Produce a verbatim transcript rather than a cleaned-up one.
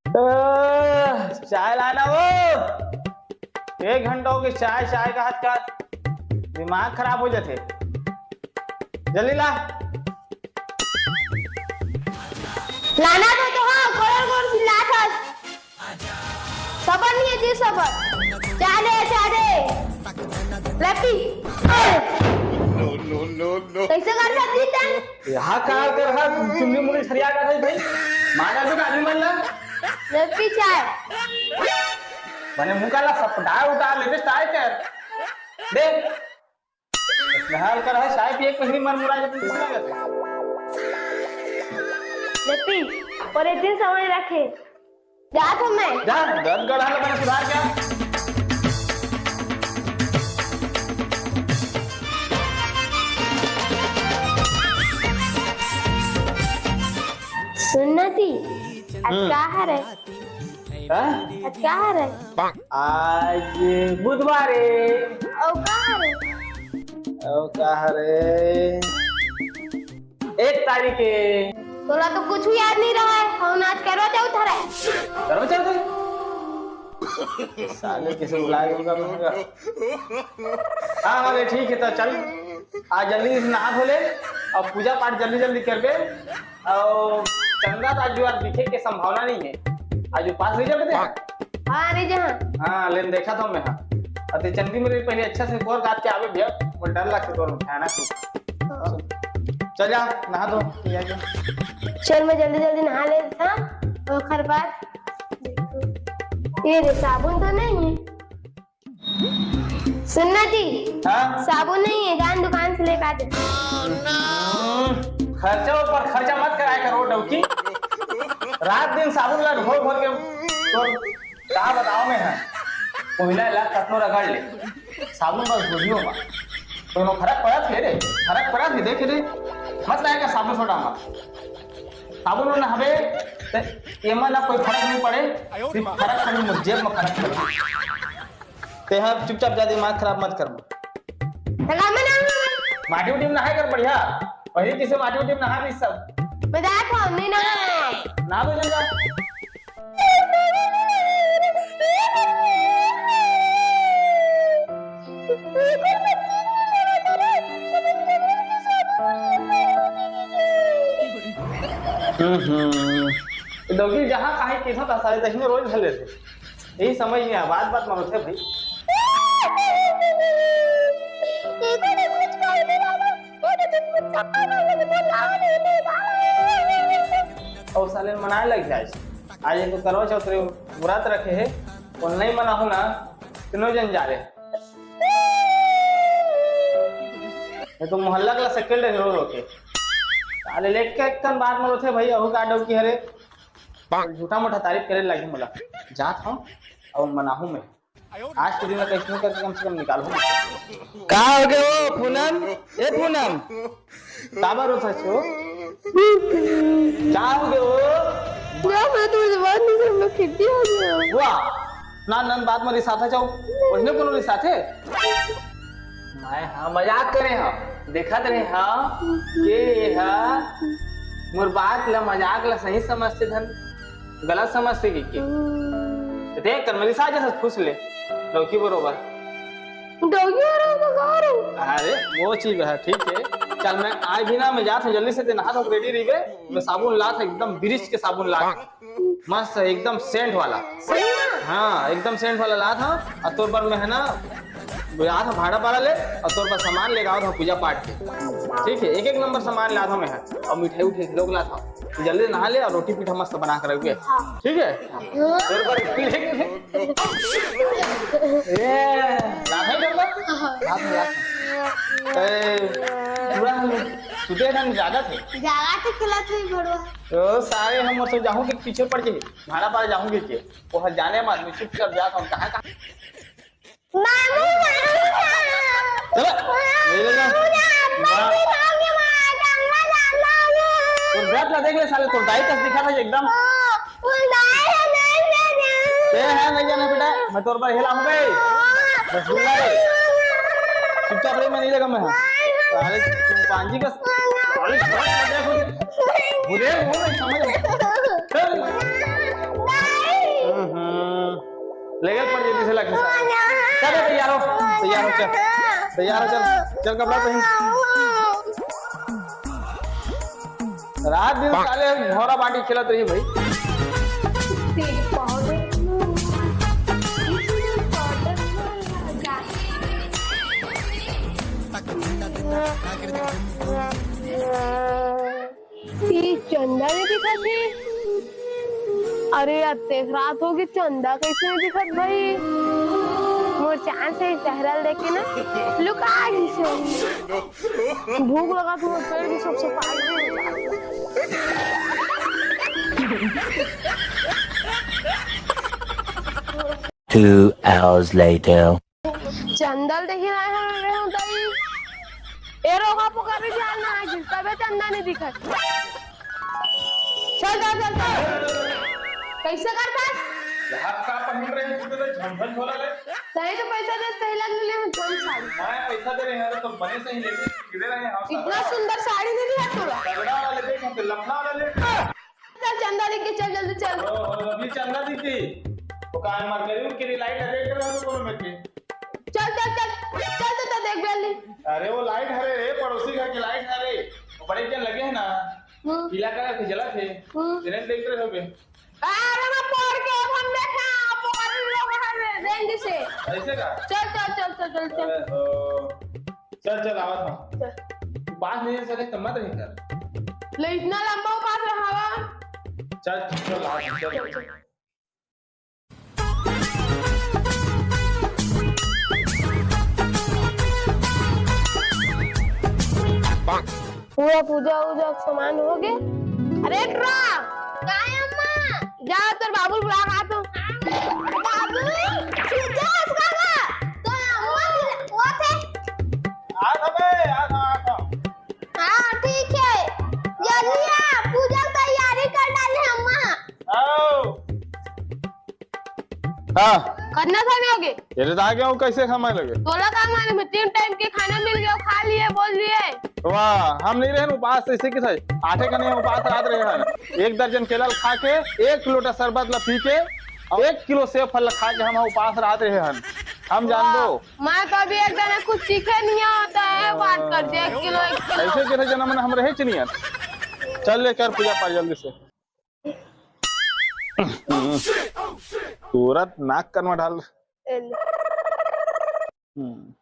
आह, चाय लाना वो। एक घंटा हो गया, चाय, चाय का हाथ का दिमाग खराब हो जाते। जल्दी ला। लाना तो, तो हाँ, कोड़र कोड़र चिल्लात हस। सबर नहीं है जी, सबर। चाय दे, चाय दे। ले पी। कैसे कर सकती तैं? यहाँ का कर हा, चुन्नी मुड़ी सरिया का भाई, भाई। मारा तो आदमी मन ला। ले पी चाय। मैंने मुंह काला सपटा उठा लेते चाय कर। दे। नहाल कर है, चाय पिए के पहली मन मुड़ा जाते, किसी ना कहते। ले पी, और एक दिन समय रखे। जात हूँ मैं। जा, दर्द गढ़ा ला, मैंने सुधार क्या? सुन ना ती, आज हम्म। का हरे? हाँ? आज का हरे? आज बुधवार है। ओ का हरे? ओ का हरे? एक तारीख है। तोला तो कुछ याद नहीं रहा है। हम आज करवा चौथ हरे। करवा चौथ है? साले किसे बुलाए होगा, होगा। हाँ, हाँ, ले, ठीक है, तो चल, आज जल्दी से नहा धो ले और पूजा पाठ जल्दी जल्दी करबे। और चंदा तो आज जो आज दिखे के संभावना नहीं है, आज उपास नहीं जाबे दे। हाँ, नहीं जा। हाँ, लेन देखा था मैं, हाँ। अते चंदी मेरे पहले अच्छा से गोर गात के आवे भैया, वो डर लगते तोर उठाना। चल जा, नहा धो, तैयार हो। चल, मैं जल्दी जल्दी नहा लेता हूँ, ओखर बाद। ये रे, साबुन तो नहीं है। सुन ना जी, हाँ? साबुन नहीं है, जान दुकान से लेकर आ दे। हम्म, खर्चा ऊपर खर्चा मत कराया करो डौकी। रात दिन साबुन ला घोर घोर के तो का बताओ मैं, हाँ? कोयला ला कतनो रगड़ ले, साबुन बस घुलियो मा। कोनो फरक पड़त हे रे? फरक पड़त हे, देखे रे। मत लाएगा साबुन सोडा मा। साबुन में नहाबे, ते एमा ना कोई फरक नहीं पड़े, सिर्फ फरक पड़े मोर जेब में फरक पड़े। ते हाँ चुपचाप जा, दिमाग खराब मत कर। तला में ना। माटी उटी में नहाए कर बढ़िया। वही किसे माटी उटी में नहा भी सब। मैं जात हूँ, नहीं नहा। नहा दो जल्दी। हम्म, हम्म। डौकी जहाँ काहे किथा था सारे तही में रोज भर लेते। यही समझ नहीं आया, बात बात में होते भाई। और साले मनाए लग जाए। आज एक तो करवा चौथ रे व्रत रखे है, और नहीं मना हो ना, तीनों जन जा रहे। ये तो मोहल्ला का सेकंड है रो रो के। साले लेके एक कन बात में होते भाई, अहू का डौकी हरे। झूठा मोटा तारीफ करे लगी मोला। जात हूँ और मनाहूँ मैं। आज के दिन ला कैसनो करके कम से कम निकालहूँ। का हो गए हो पूनम? ए पूनम, काबर हो सच हो? का हो गए हो? ना, मैं तो जबान नहीं कर, मैं खिड़की आ गया। वाह, ना नन बात में रिसात है जाओ। वही ने कोनो रिसात है? मैं हाँ मजाक करे हाँ, देखत रहे हाँ के ये हा मोर बात ला मजाक ला सही समझते धन। गलत समझते कि के? हम्म। देख कर मेरी साजा से फुस ले, लौकी बरोबर। डौकी बरोबर का कह रहे हो? अरे, वो चीज है, ठीक है। चल, मैं आज भी ना, मैं जात हूँ जल्दी से, ते नहा धो के रेडी रहिबे। मैं साबुन लात हूँ, एकदम ब्रिज के साबुन लात हूँ। मस्त है, एकदम सेंट वाला। सही में? हाँ, एकदम सेंट वाला लात हूँ। और तोर बर मैं है ना, जात हूँ भाड़ा पारा ले, और तोर बर सामान लेके आवत हूँ पूजा पाठ के। ठीक है, एक एक नंबर सामान लात हूँ मैं, और मिठाई उठाई लोग लात हूँ। जल्दी नहा ले और रोटी पीठा मस्त बना कर रखिए। हाँ। ठीक है? हाँ। एक बार पी ले। ए, लात है डब्बा? हाँ। लात है, लात है। ए, पूरा हम सुते हम जागत है। जागत है, खेलत है भड़वा। ओ, सारे हम तो जाहूँ के पीछे पड़ के, भाड़ा पार जाहूँ के। वो हर जाने हम आदमी चुप कर जात हम कहाँ, कहाँ। मामू, मामू, चलो, ले ले जा। मामू, मामू, मामू, मामू। तोर दांत ला देख ले साले, तोर दाई कस दिखा था एकदम। ओ, वो दाई है, नहीं, नहीं, नहीं। ते है, नहीं जाना बेटा, मैं तोर पर हिला हूँ बे। रसगुल्ला है। चुपचाप रही, मैं नहीं लेगा मैं। साले, तुम पांजी का, साले, समझ मुझे, वो नहीं समझ। चल। लेगल पड़ जाती से लगता है। चल बे, तैयार हो, तैयार हो, चल, तैयार हो, चल, चल कपड़ा पहन। रात दिन साले भौरा बांटी खेलत रही भाई। ई चंदा नहीं दिखत हे। अरे, अतेक रात होगे, चंदा कैसे नहीं दिखत भाई? मोर चांद से चेहरा ल देख के ना लुका गिस हे। भूख लगा तो मोर पेट भी सब सफाई। Two hours later. चंदा ल देखी ना हम रहे हूँ दाई। ए रोगा पोका भी ध्यान ना आए, तबे चंदा नहीं दिखत। चल, चल, चल, चल। कैसे करता? यहाँ का पहिन रहे हैं, तू तो झमझम झोला ले। सही तो पैसा दे, सही लग ले हम कौन साड़ी। मैं पैसा दे रहे हैं, तो बने से ही लेके किधर रहे हैं? इतना सुंदर साड़ी नहीं दिया तोला। तगड़ा वाला ले, देख, हम तो लफड़ा वाला ले। चल चंदा लेके चल, जल्दी चल। ओ, अभी चंदा दीदी, वो का है, मरकरी उनकी लाइट है, देख रहे हो तो बोलो मैं के। चल, चल, चल, चल, चल, चल, देख बेली। अरे वो लाइट हरे रे, पड़ोसी घर की लाइट हरे, वो बड़े जन लगे हैं ना, हम्म। पीला कलर के जला थे, हम्म। इन्हें देख रहे हो बे। अरे मैं पढ़ के हम देखा, आप पकड़ लोग हैं रेंज से। ऐसे का? चल, चल, चल, चल, चल, चल। अरे हो। चल, चल, आवत हूँ। चल। उपास नहीं रह सके तो मत रही कर। ले, इतना लंबा उपास रहावा। चल, चल, आवत हूँ, चल, चल। पूरा पूजा उजा के सामान हो गे। अरे ट्रा, काय अम्मा? जा तोर बाबू ल बुला के आ तो। बाबू, सुन जा उसका का? तो अम्मा बुलावत हे। आ था बे, आ था, आ था। हाँ, ठीक है। जल्दी आ, पूजा की तैयारी कर डाले अम्मा। आओ। हाँ। कितना समय हो गए? ये तो आ गया हूँ, कैसे समय लगे? तोला का मालूम है, तीन टाइम के खाना मिल गया, खा लिए, बोल लिए। वाह, हम नहीं रहे उपास, ऐसे कि सही आठे कने उपास रात रहे हैं। एक दर्जन केला खा के, एक लोटा शरबत ला पी के, और एक किलो सेब फल ला खा के हम उपास रात रहे हैं। हम जान दो। मैं तो अभी एक दाना कुछ चीखे नहीं होता है, बात कर दे, एक किलो, एक किलो। ऐसे कि जना मन हम रहे चिनियन। चल ले कर पूजा पाठ जल्दी से। तुरंत नाक कन में डाल। ए ले। हम्म।